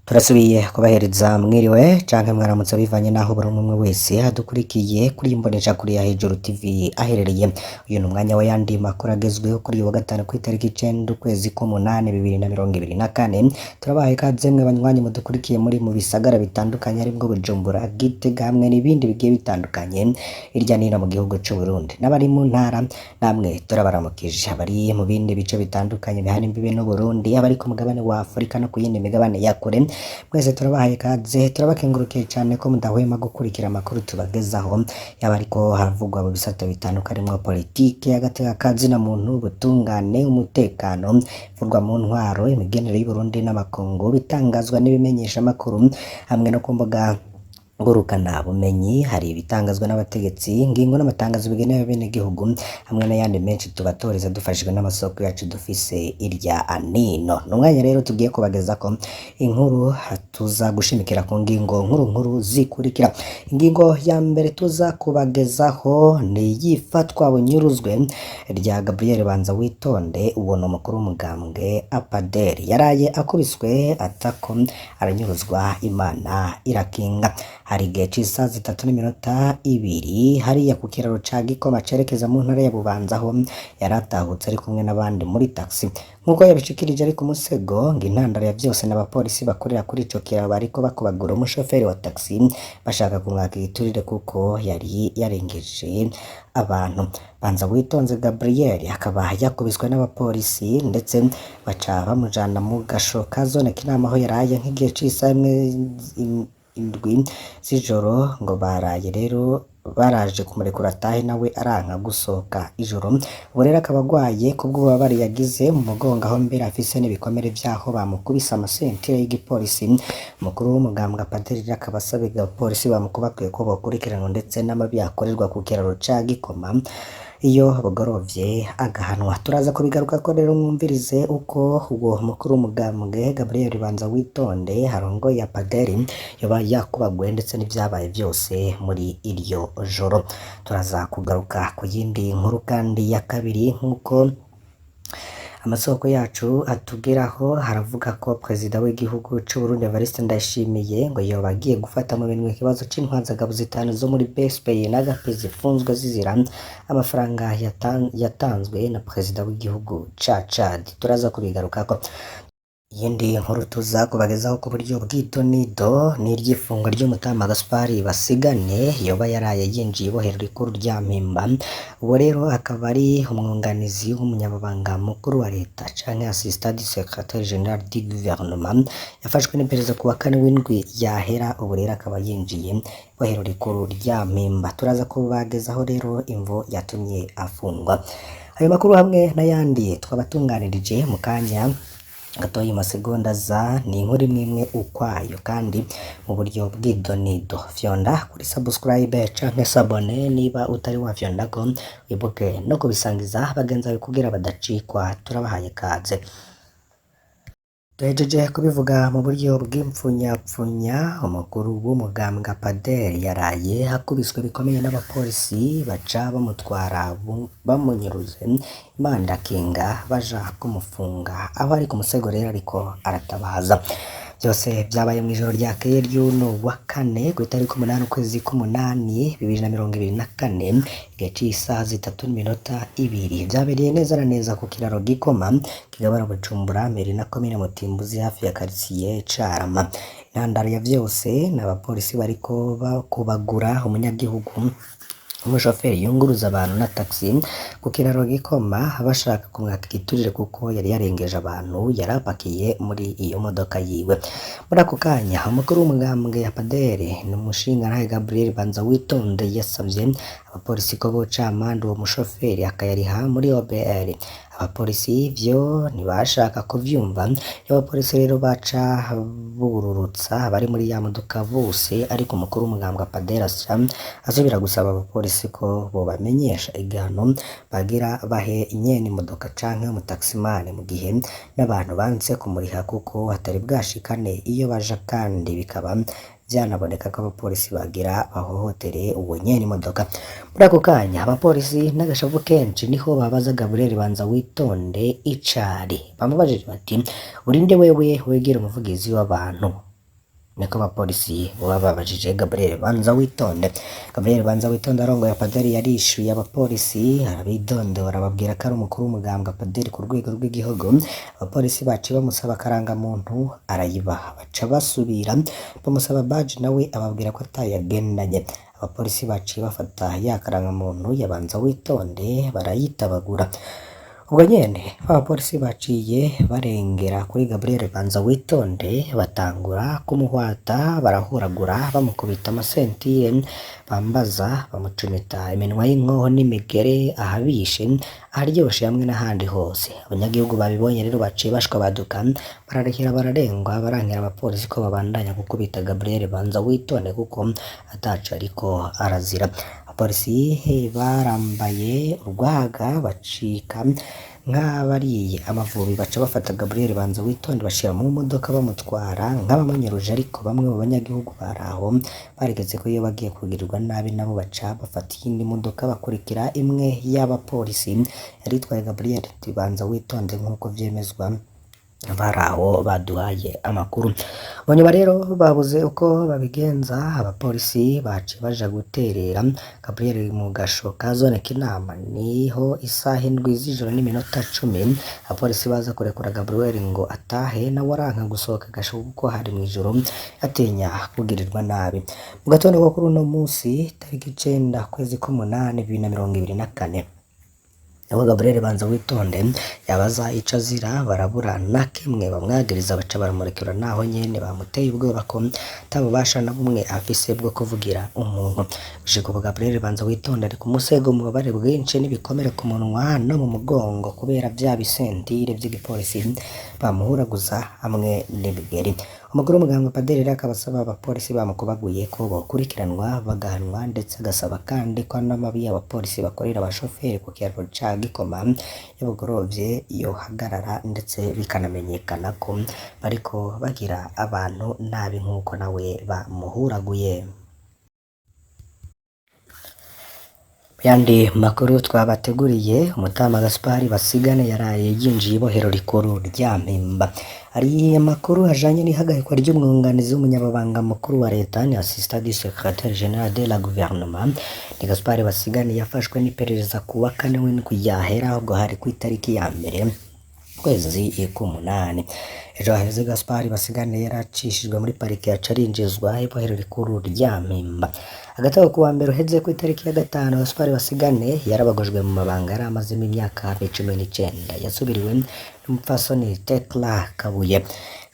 Turasubiye kubahereza mwiriwe canke mwaramutse bivanye naho buri umwe wese adukurikiye kuri imboneshakure ya Hejuru TV aherereye. Uyu ni umwanya w'ayandi makuru agezweho kuri uyu wa gatanu kw'itariki 9 ukwezi k'umunani 2024. Turabahaye ikaze mwe banywanyi mudukurikiye muri mu bisagara bitandukanye harimwo Bujumbura, Gitega hamwe n'ibindi bigiye bitandukanye hirya no hino mu gihugu c'u Burundi. N'abari mu ntara namwe turabaramukije, abari mu bindi bice bitandukanye bihana imbibe n'Uburundi, abari ku mugabane wa Afurika no ku yindi migabane ya kure, mwese turabahaye ikaze, turabakengurukiye cane ko mudahwema gukurikira amakuru tubagezaho, yaba ariko haravugwa mu bisata bitandukanye harimwo politike, agateka ka zina muntu, ubutungane, umutekano, ivurwa mu ntwaro, imigenere y'Uburundi n'amakungu, bitangazwa n'ibimenyeshamakuru hamwe no ku mbuga ngurukana bumenyi, hari ibitangazwa n'abategetsi, ingingo n'amatangazo bigenewe abenegihugu hamwe n'ayandi menshi tubatoreza dufashijwe n'amasoko yacu dufise irya nino. Ni umwanya rero tugiye kubagezako inkuru tuza gushimikira ku ngingo nkuru nkuru zikurikira. Ingingo ya mbere tuza kubagezaho ni iyifatwa bunyuruzwe rya Gabriel Banza Witonde, uwo ni umukuru w'umugambwe APADER, yaraye akubiswe atako aranyuruzwa, Imana irakinga. Hari igihe c'isaha 3:02 hariya ku kiraro ca Gikoma cerekeza mu ntara ya Bubanza, aho yaratahutse ari kumwe n'abandi muri taxi. Nk'uko yabishikirije ari ku musego, ngo intandaro ya vyose n'abapolisi bakorera kuri ico kiraro bariko bakubagura umushoferi wa taxi bashaka kumwaka igiturire kuko yari yarengeje abantu. Banza Witonze Gabriel akaba yakubiswe n'abapolisi ndetse baca bamujana mu gasho ka zone Kinama aho yaraye nk'igihe c'isaha 1 7 z'ijoro, ngo baraye rero baraje kumurekura atahe nawe aranka gusohoka ijoro. Ubu rero akaba agwaye kubw'ububabare yagize mu mugongo, aho mbere afise n'ibikomere vyaho bamukubise amasentire y'igipolisi. Umukuru w'umugambwe Padiri rero akaba asaba abapolisi bamukubakuye ko bokurikiranwa ndetse n'amabi akorerwa ku kiraro ca Gikoma iyo bugorovye agahanwa. Turaza kubigarukako rero mwumvirize uko uwo mukuru w'umugambwe Gabriel Banza Witonde arongoye Apaderi yoba yakubaguwe ndetse n'ivyabaye vyose muri iryo joro. Turaza kugaruka ku yindi nkuru kandi ya kabiri, nk'uko amasoko yacu atugeraho haravuga ko perezida w'igihugu c'Uburundi Evariste Ndayishimiye ngo yoba agiye gufata mu minwe ikibazo c'intwazagabo zitanu zo muri BSPI n'agape zifunzwe zizira amafaranga yatanzwe na perezida w'igihugu ca Chad. Turaza kubigarukako. Iyindi nkuru tuza kubagezaho ku buryo bw'idonido ni iry'ifungwa ry'Umutama Gaspari Basigane yoba yaraye yinjiye ibohero rikuru rya Mpimba. Uwo rero akaba ari umwunganizi w'umunyamabanga mukuru wa leta canke assistant du secrétaire général du gouvernement, yafashwe n'iperereza ku wa kane w'indwi yahera, ubu rero akaba yinjiye ibohero rikuru rya Mpimba. Turaza kubagezaho rero imvo yatumye afungwa. Ayo makuru hamwe n'ayandi twabatunganirije mu kanya gatoyi masegonda za ni inkuru imwe imwe ukwayo kandi mu buryo bw'idonido. Fyonda kuri subscribe canke s'abonner niba utari wafyondako, wibuke no kubisangiza bagenzi bawe kugira badacikwa. Turabahaye kaze. Duhejeje kubivuga mu buryo bw'impfunyapfunya, umukuru w'umugambwe Paderi yaraye akubiswe bikomeye n'abapolisi baca bamutwara bamunyuruze, Imana irakinga, baja kumufunga aho ari ku musego rero ariko aratabaza. Byose byabaye mu ijoro ryakeye ry'uno wa kane ku itariki 8 ukwezi k'umunani 2024, igihe c'isaha 3:02. Vyabereye neza na neza ku kiraro Gikoma kigabura Bujumbura mbere na komine Mutimbuzi hafi ya quartier Carama. Intandaro ya vyose ni abapolisi bariko bakubagura umunyagihugu umushoferi yunguruza abantu na taxi ku kiraro Gikoma, bashaka kumwaka igiturire kuko yari yarengeje abantu yarapakiye muri iyo modoka yiwe. Muri ako kanya umukuru w'umugambwe ya Padere ni umushingantahe Gabriel Banza Witonde yasavye abapolisi ko boca amande uwo mushoferi akayariha muri OBR. Abapolisi ivyo ntibashaka kuvyumva. Iyo abapolisi rero baca bururutsa abari muri ya modoka bose, ariko umukuru w'umugambwe Padere aca asubira gusaba abapolisi ko bobamenyesha igihano bagira bahe nyene imodoka canke umutaximane, mu gihe n'abantu banse kumuriha kuko hatari bwashikane iyo baja, kandi bikaba vyanaboneka ko abapolisi bagira bahohotere uwo nyene imodoka. Muri ako kanya abapolisi n'agashavu kenshi niho babaza Gabriel Banza Witonde icari. Bamubajije bati: "Urinde wewe wigira umuvugizi w'abantu?" Niko abapolisi boba babajije Gabriel Banza Witonde. Gabriel Banza Witonde arongoye Paderi yarishuye abapolisi arabidondora, ababwira ko ari umukuru w'umugambwe Paderi ku rwego rw'igihugu. Abapolisi baciye bamusaba akarangamuntu arayibaha, baca basubira bamusaba baji nawe ababwira ko atayagendanye. Abapolisi baciye bafata ya karangamuntu ya Banza Witonde barayitabagura. Ubwo nyene abapolisi baciye barengera kuri Gabriel Banza Witonde batangura kumuhwata, barahuragura, bamukubita amasentire bambaza, bamucumita iminwa y'inkoho n'imigere ahabishe, aharyoshe hamwe n'ahandi hose. Abanyagihugu babibonye rero baciye bashwa baduka, bararehera bararengwa, barankira abapolisi ko babandanya gukubita Gabriel Banza Witonde kuko ataco ariko arazira. Abapolisi barambaye urwaga bacika nk'abariye amavubi, baca bafata Gabriel Banza Witonde bashira mu modoka bamutwara nk'abamanyuruje, ariko bamwe mu banyagihugu bari aho barigeze ko iyo bagiye kugirirwa nabi nabo baca bafata iyindi modoka bakurikira imwe y'abapolisi yari itwaye Gabriel Banza Witonde nk'uko vyemezwa bari aho baduhaye amakuru. Mu nyuma rero babuze uko babigenza, abapolisi baciye baja guterera Gabriel mu gasho ka zone Kinama. Niho isaha 7 z'ijoro n'iminota 10 abapolisi baza kurekura Gabriel ngo atahe, nawe aranka gusohoka agasho kuko hari mw'ijoro atinya kugirirwa nabi. Mu gatondo ko kuri uno musi tariki 9 kwezi k'umunani 2024, nabo Gabriel Banza Witonde yabaza ico azira barabura na kimwe bamwagiriza, baca baramurekura naho nyene bamuteye ubwoba ko atabubasha na bumwe afise bwo kuvugira umuntu. Gushika ubu Gabriel Banza Witonde ari ku musego mu bubabare bwinshi n'ibikomere ku munwa no mu mugongo kubera vya bisentire vy'igipolisi bamuhuraguza hamwe n'ibigeri. Umukuru w'umugambwe Padiri rero akaba asaba abapolisi bamukubaguye ko bokurikiranwa bagahanwa, ndetse agasaba kandi ko n'amabi abapolisi bakorera abashoferi ku kiraro ca Gikoma y'ubugorovye yohagarara, ndetse bikanamenyekana ko bariko bagira abantu nabi nk'uko nawe bamuhuraguye. Yandi makuru twabateguriye, Umutama Gaspari Basigane yaraye yinjiye ibohero rikuru rya Mpimba. Hari amakuru ajanye n'ihagarikwa ry'umwunganizi w'umunyamabanga mukuru wa leta, ni assistant du secrétaire général de la gouvernement, ni Gaspari Basigane yafashwe n'iperereza ku wa kane w'indwi yahera, ahubwo hari ku itariki ya 1 kwezi k'umunani. Ejo haheze Gaspari Basigane yaracishijwe muri parike yaca arinjizwa ibohero rikuru rya Mpimba. Hagati aho kuwa mbere uheze ku itariki ya 5, Gaspari Basigane yarabagojwe mu mabanga yari amazemo imyaka hafi 19, yasubiriwe n'umupfasoni Tekla Kabuye.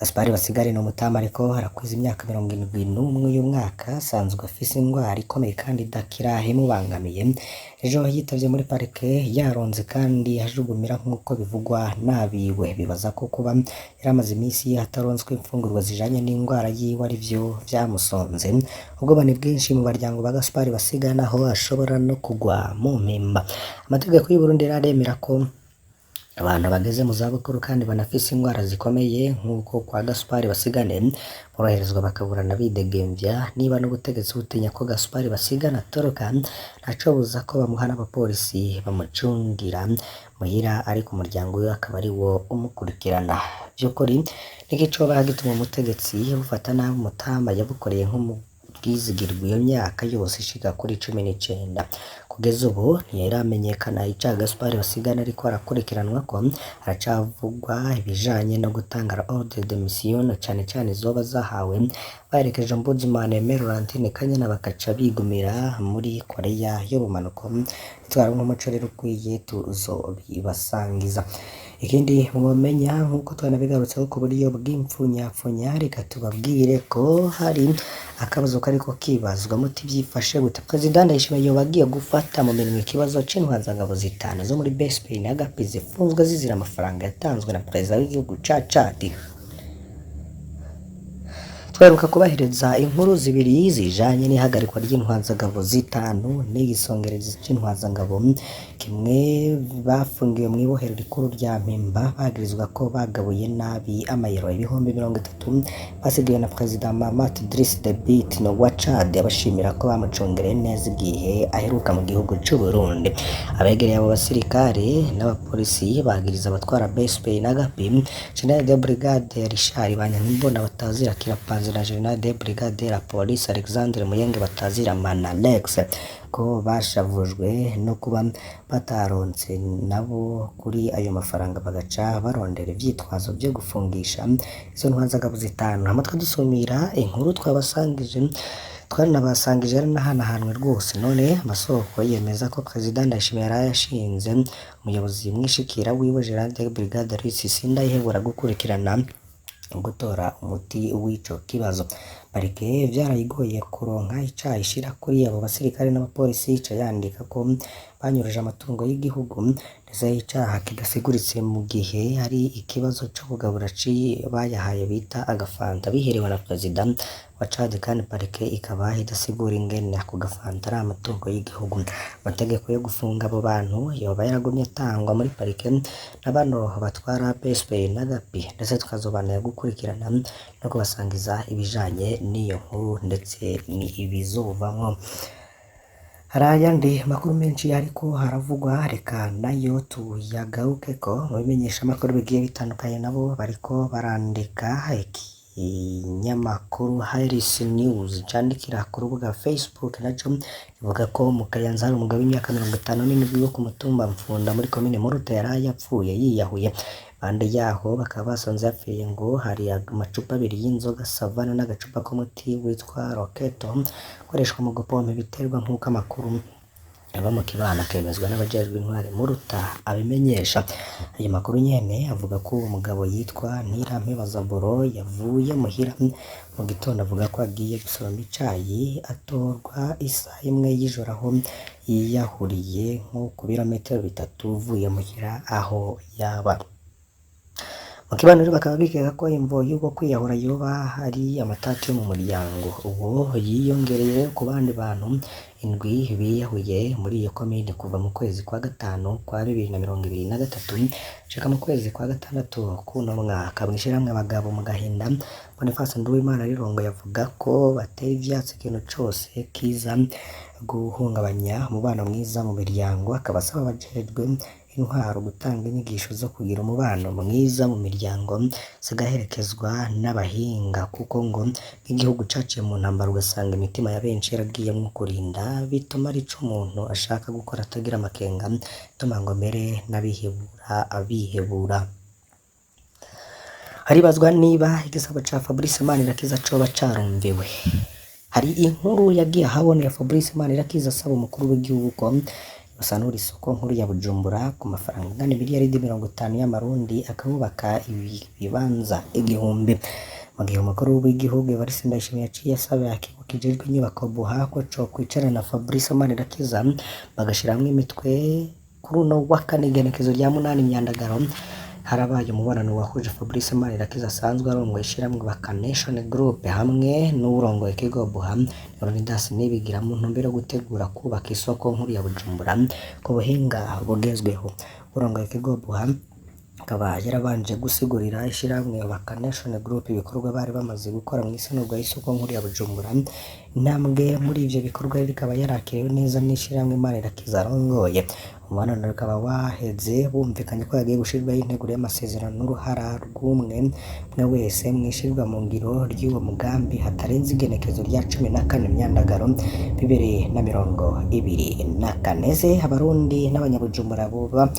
Gaspari Basigane ni umutama ariko arakwiza imyaka 71 uyu mwaka, asanzwe afise ingwara ikomeye kandi idakira imubangamiye. Ejo yitavye muri parike yaronze kandi ajugumira nk'uko bivugwa n'abiwe, bibaza ko kuba yaramaze iminsi ataronswe imfungurwa zijanye n'ingwara yiwe arivyo vyamusonze. Ubwoba ni bwinshi mu baryango ba Gaspari Basigane aho ashobora no kugwa mu mpimba. Amategeko y'u Burundi aremera ko abantu bageze mu zabukuru kandi banafise ingwara zikomeye nk'uko kwa Gaspari Basigane boroherezwa bakaburana bidegemvya. Niba n'ubutegetsi butinya ko Gaspari Basigane atoroka, ntaco buza ko bamuha n'abapolisi bamucungira muhira, ariko umuryango wiwe akaba ari wo umukurikirana. Vy'ukuri niki coba gituma umutegetsi bufata nabi umutama yabukoreye nk'umubwizigirwa iyo myaka yose ishika kuri 19? Kugeza ubu ntiyaramenyekana ica Gaspari Basigane ariko arakurikiranwa ko haracavugwa ibijanye no gutanga ordre de mission na cane cane zoba zahawe baherekeje Ombudsman Aimée Laurentine Kanyana bakaca bigumira muri Korea y'ubumanuko. Nitwaronka umuco rero ukwiye tuzobibasangiza. Ikindi mwomenya nk'uko twanabigarutseho ku buryo bw'impfunyapfunya, reka tubabwire ko hari akabazo kariko kibazwa muti vyifashe gute? Perezida Ndayishimiye yoba agiye gufata mu minwe ikibazo c'intwazangabo 5 zo muri BSP na Agapi zifunzwe zizira amafaranga yatanzwe na perezida w'igihugu ca Chad. Twaheruka kubahereza inkuru zibiri zijanye n'ihagarikwa ry'intwazangabo 5 n'igisongerezi c'intwazangabo kimwe bafungiwe mw'ibohero rikuru rya Mpimba bagirizwa ko bagabuye nabi amayero 30,000 basigiwe na Perezida Mahamat Idriss Deby Itno wa Chad, abashimira ko bamucungereye neza igihe aheruka mu gihugu c'u Burundi. Abegereye abo basirikare n'abapolisi bagiriza abatwara BSP na Agapi, General de Brigade Richard Banyankimbona batazira Kirapazi Kayanza na General de Brigade de la Police Alexandre Muyenge batazira Manalex ko bashavujwe no kuba bataronse nabo kuri ayo mafaranga, bagaca barondera ivyitwazo vyo gufungisha izo ntwazangabo zitanu. Hama dusumira inkuru twabasangije, twaranabasangije, yaranahanahanwe rwose. None amasoko yemeza ko Perezida Ndayishimiye yaraye yashinze umuyobozi mwishikira wiwe General de Brigade Aloys Sindayihebura gukurikirana gutora umuti w'ico kibazo. Parike vyarayigoye kuronka icaha ishira kuri abo basirikare n'abapolisi, ica yandika ko banyuruje amatungo y'igihugu, ndetse icaha kidasiguritse mu gihe hari ikibazo co kugabura bayahaye bita agafanta biherewe na perezida wa Chad, kandi parike ikaba idasigura ingene ako gafanta ari amatungo y'igihugu. Amategeko yo gufunga abo bantu yoba yaragumye atangwa muri parike na bano batwara PSP na GAPI, ndetse tukazobandanya gukurikirana no kubasangiza ibijanye n'iyo nkuru ndetse n'ibizovamwo. Hari ayandi makuru menshi ariko haravugwa, reka nayo tuyagarukeko mu bimenyeshamakuru bigiye bitandukanye, nabo bariko barandika. Ikinyamakuru Harris News candikira ku rubuga Facebook naco kivuga ko mu Kayanza hari umugabo w'imyaka 57 wo ku mutumba Mfunda muri komine Muruta yaraye apfuye yiyahuye. Impande yaho bakaba basanze yapfiriye ngo hari amacupa abiri y'inzoga Savana n'agacupa k'umuti witwa Roketo ukoreshwa mu gupompa ibiterwa, nk'uko amakuru ava mu kibano akemezwa n'abajejwe intwari Muruta abimenyesha. Ayo makuru nyene avuga ko uwo mugabo yitwa Ntirampeba Zaburo yavuye muhira mu gitondo avuga ko agiye gusoroma icayi, atorwa isaha imwe y'ijoro aho yiyahuriye nko ku birometero 3 uvuye muhira aho yaba. Mu kibaniro bakaba bikeka ko imvo y'uko kwiyahura yoba hari amatati yo mu muryango. Uwo yiyongereye ku bandi bantu indwi biyahuye muri iyo komine kuva mu kwezi kwa gatanu kwa 2023 gushika mu kwezi kwa gatandatu kuno mwaka. Mw'ishirahamwe Abagabo mu Gahinda, Boniface Nduwimana Rirongo yavuga ko batera ivyatsi ikintu cose kiza guhungabanya umubano mwiza mu miryango, akaba asaba abajejwe intwaro gutanga inyigisho zo kugira umubano mwiza mu miryango zigaherekezwa n'abahinga, kuko ngo nk'igihugu caciye mu ntambara ugasanga imitima ya benshi yaragiyemwo kurinda, bituma arico umuntu ashaka gukora atagira amakenga, bituma ngo mbere n'abihebura abihebura. Haribazwa niba igisabo ca Fabrice Manirakiza coba carumviwe. Hari inkuru yagiye ahabona ya Fabrice Manirakiza asaba umukuru w'igihugu ko basanura isoko nkuru ya Bujumbura ku mafaranga angana miliyaridi 50 y'amarundi, akabubaka ibibanza 1000. Mu gihe umukuru w'igihugu Evariste Ndayishimiye yaciye asaba ikigo kijejwe inyubako Buha ko cokwicarana na Fabrice Manirakiza bagashiramwo imitwe. Kuri uno wa kane igenekezo rya 8 Myandagaro harabaye umubonano wahuje Fabrice Manirakiza asanzwe arongoye ishirahamwe Baka Nation Group hamwe n'uwurongoye ikigo Buha Leonidas Nibigira mu ntumbero yo gutegura kubaka isoko nkuru ya Bujumbura ku buhinga bugezweho. Urongoye ikigo Buha akaba yarabanje gusigurira ishirahamwe Baka Nation Group ibikorwa bari bamaze gukora mw'isanurwa y'isoko nkuru ya Bujumbura. Intambwe muri ivyo bikorwa rikaba yarakiriwe neza n'ishirahamwe Manirakiza arongoye. Umubonano ukaba waheze bumvikanye ko hagiye gushirwaho integuro y'amasezerano n'uruhara rw'umwe umwe wese mw'ishirwa mu ngiro ry'uwo mugambi hatarenze igenekerezo rya 14 Myandagaro 2024. Ese Abarundi n'Abanyabujumbura boba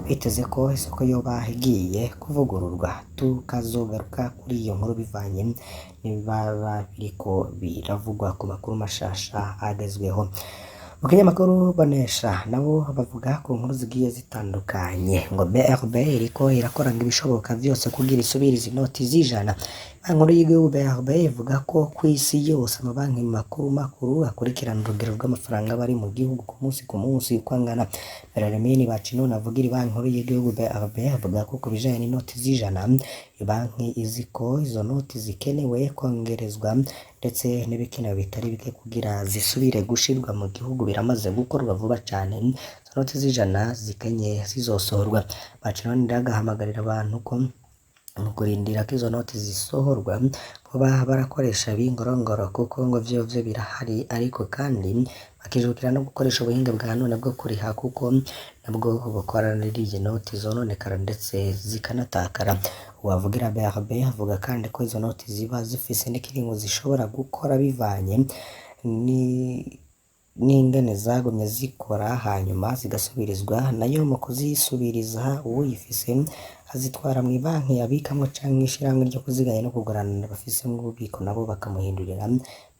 biteze ko isoko yoba igiye kuvugururwa? Tukazogaruka kuri iyo nkuru bivanye n'ibibaba biriko biravugwa ku makuru mashasha agezweho. Mu kinyamakuru Bonesha nabo bavuga ku nkuru zigiye zitandukanye ngo BRB iriko irakora ngo ibishoboka vyose kugira isubirize inoti z'ijana. Banki nkuru y'igihugu BRB ivuga ko kw'isi yose amabanki makuru makuru akurikirana urugero rw'amafaranga aba ari mu gihugu ku munsi ku munsi uko angana. Berarmini Bacinoni avugira Banki nkuru y'igihugu BRB avuga ko ku bijanye n'inoti z'ijana, iyo banki izi ko izo noti zikenewe kongerezwa, ndetse n'ibikenewe bitari bike kugira zisubire gushirwa mu gihugu biramaze gukorwa vuba cane. Izo noti z'ijana zikenye zizosohorwa. Bacinoni rero agahamagarira abantu ko Mu kurindira ko izo noti zisohorwa, boba barakoresha b'ingorongoro kuko ngo vyovyo birahari, ariko kandi bakijukira no gukoresha ubuhinga bwa none bwo kuriha kuko nabwo bukorana n'iriya noti zononekara ndetse zikanatakara. Uwavugira BRB avuga kandi ko izo noti ziba zifise n'ikiringo zishobora gukora bivanye ni n'ingene zagumye zikora, hanyuma zigasubirizwa, nayo mu kuzisubiriza uwuyifise azitwara mw'ibanki abikamwo canke ishirahamwe ryo kuziganya no kuguranana bafisemwo ububiko, nabo bakamuhindurira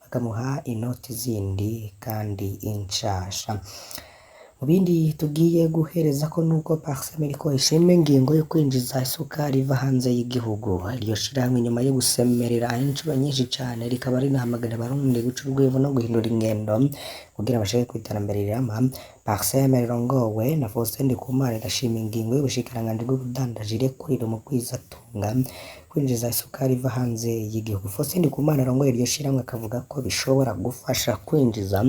bakamuha inoti zindi kandi inshasha. Mu bindi tugiye guherezako nuko Parsem iriko ishima ingingo yo kwinjiza isukari iva hanze y'igihugu. Iryo shirahamwe, inyuma yo gusemerera incuro nyinshi cane, rikaba rinahamagarira abarundi guca urwego no guhindura ingendo kugira bashike kw'iterambere rirama. Parsem rirongowe na Faustin Ndikumana irashima ingingo y'ubushikiranganji bw'ubudandaji irekurira umugwizatunga kwinjiza isukari iva hanze y'igihugu. Faustin Ndikumana arongoye iryo shirahamwe akavuga ko bishobora gufasha kwinjiza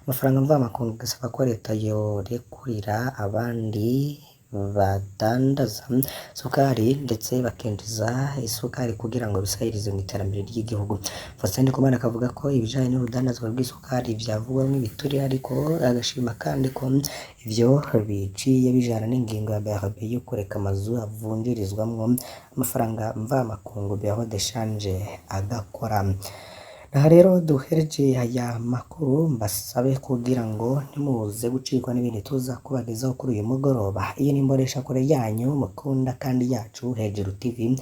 amafaranga mvamakungu, agasaba ko leta yorekurira abandi badandaza isukari ndetse bakinjiza isukari kugira ngo bisahirize mu iterambere ry'igihugu. Faustin Ndikumana akavuga ko ibijanye n'urudandazwa rw'isukari vyavugwamwo ibiturire, ariko agashima kandi ko ivyo biciye bijana n'ingingo ya BRB yo kureka amazu avunjirizwamwo amafaranga mvamakungu, bureau de change, agakora. Aha rero duhereje aya makuru, mbasabe kugira ngo ntimuze gucikwa n'ibindi tuza kubagezaho kuri uyu mugoroba. Iyi ni imboneshakure yanyu mukunda kandi yacu, Hejuru TV.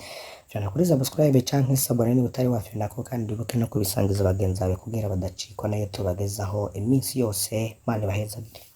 Fyonda kuri subscribe canke s'abonner niba utari wafyondako, kandi wibuke no kubisangiza bagenzi bawe kugira badacikwa nayo tubagezaho iminsi yose. Imana ibahezagire.